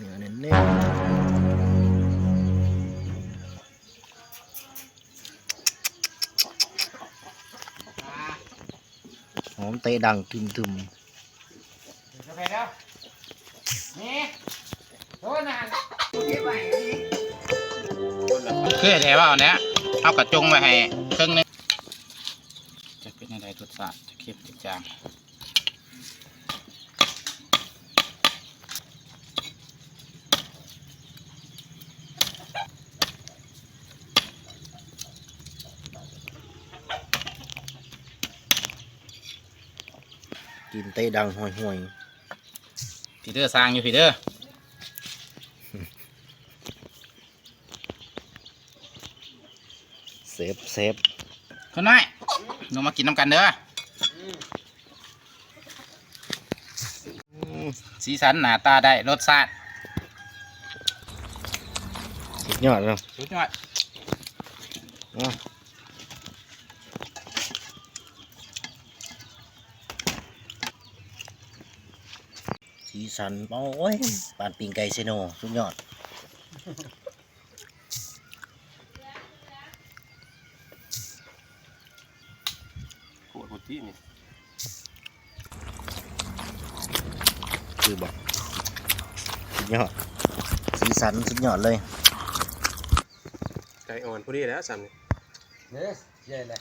ເນື້ອແໜ້ນໆ ຫອມເຕະດັງຕຶມໆ. ຄືແທ້ວ່າແນະ ເຮົາກະຈົ່ງໄວ້ໃຫ້ເຄິ່ງໜຶ່ງ. ຈະເປັນຈັ່ງໃດ ລົດຊາດຈະເຄັມຈະຈາງ? ກິ່ນເຕະດັງຫວຍໆ. ພີ້ເດີ ສ້າງຢູ່ພີ້ເດີ. ເຊບ ເຊບ ຄົນນ້ອຍ ລົງມາກິນນຳກັນເດີ. ອືມ ສີສັນ ໜ້າຕາໄດ້ ລົດຊາດ ສຸດຍອດເນາະ ສຸດຍອດ. ສີສັນ ໂອ້ຍ ປານປີ້ງໄກ່ເຊໂນ ສຸດຍອດ. ໂຄດໂຄດທີ່ນີ້ ຄືບໍ່ ສຸດຍອດ ສີສັນສຸດຍອດເລີຍ. ໄກ່ອ່ອນພໍດີແລ້ວຊ່ຳນີ້ ເດ້ ໃຫຍ່ແລ້ວ.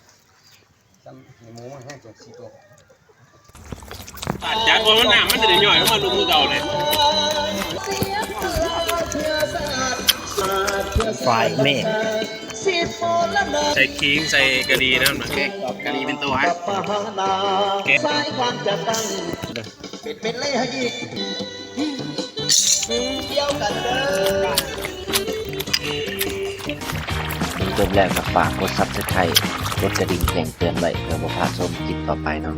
ຊ່ຳໝູແຮງຕົວສີ່ຕົວ ຈານບໍ່ ມັນນ້ຳມັນຈະໄດ້ຍ້ອຍລົງມາລຸ່ມຄືເກົ່າເດ້. ຝ່າຍເມກ ໃສ່ຂີງ ໃສ່ກະດີນຳນະ ໂອເຄ ກະດີເປັນຕົວ ໂອເຄ ເປັນເມັດເລີຍໃຫ້ອີກ. ເບິ່ງຈົບແລ້ວກໍຝາກກົດ Subscribe ກົດກະດິ່ງແຈ້ງເຕືອນໄວ້ ເພື່ອບໍ່ພາດຊົມຄລິບຕໍ່ໄປເນາະ.